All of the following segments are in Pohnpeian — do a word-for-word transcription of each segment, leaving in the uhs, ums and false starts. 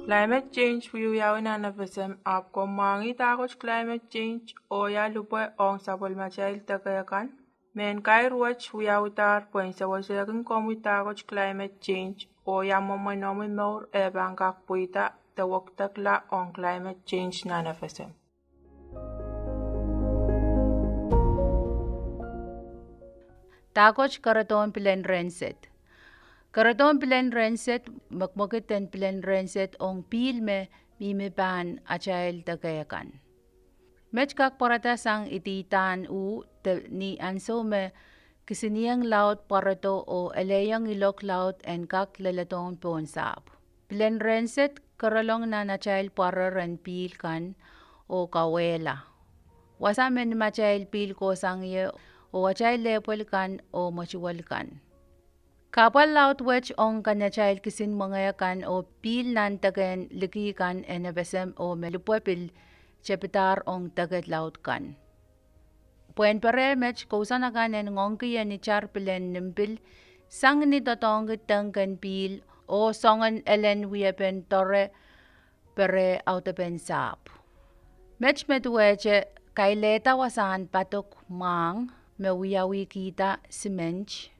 Climate change wiewiawi nan FSM, ahpw komw mwahngih dahkot climate change oh ia lipwe ong sapwellimatail deke kan? Mehn kair wet wiawihdahr pwehn sewesehkin komwi dahkot climate change oh ia mwomwen omwi mour eh pahn kak pweida de wekidekla ong climate change nan FSM. Dahkot keredohn pilen rehn sed. Keredohn pilen rehn sed mwekmwekid en pilen rehn sed ong pihl me mihmi pahn atail deke kan. Met kak pwarada sang ididahn uh de ni ansou me kisinieng laud pwarodo oh elehieng ilok laud en kak leledohng pohn sahpw. Pilen rehn sed kerelong nan atail pwarer en pihl kan oh kauwehla. Wasa me nimatail pihl kohsang ie oh atail lehpwel kan oh mwetuwel kan. Kahpwal laud wet ong kanatail kisin mwenge kan oh pihl nan dekehn liki kan en FSM oh me lipwe pil tepidahr ong deke laud kan. Pwehn pere met, kousoan akan en ngoangki en itar pilen nimbil sang ni doadoahngki dengken pihl oh soangen elen wiepen doare pere audepen sahpw. Met me duwehte kailehda wasahn padok mwahng me wiawihkihda siment,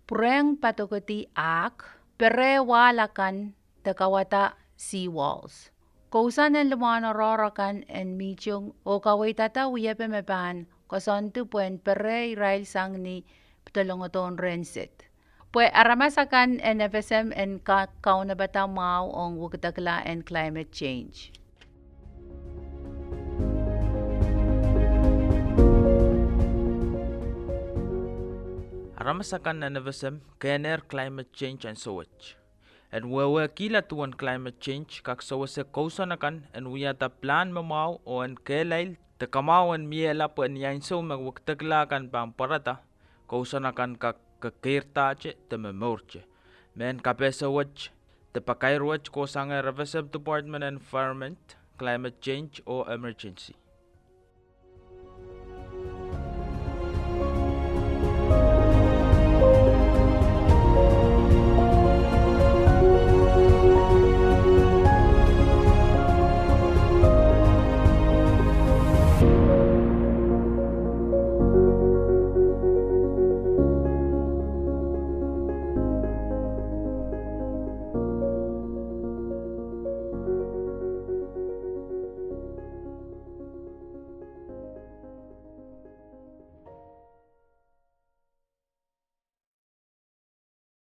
pwurehng padokedi ahk, pere wahl akan de kauwada seawalls. Kousoan en limwahn oaroahr akan en mihting oh kaweidada wiepe me pahn koasoandi pwehn pere irail sang ni pedolongodohn rehn sed. Pwe aramas akan en FSM en kak kaunopada mwahu ong wekidekla en climate change. Aramas akan en FSM kehnehr climate change ansou wet. En wehwehkihla duwen climate change kak sewese kousoan akan en wiahda pilahn me mwahu oh en kehlail de kamwahu en miehla pwe ni ansou me wekidekla kan pahn pwarada, kousoan akan kak kekeirdahte de momourte. Mehn kapehse wet de pakair wet kohsangehr FSM Department en Environment, Climate Change oh Emergency.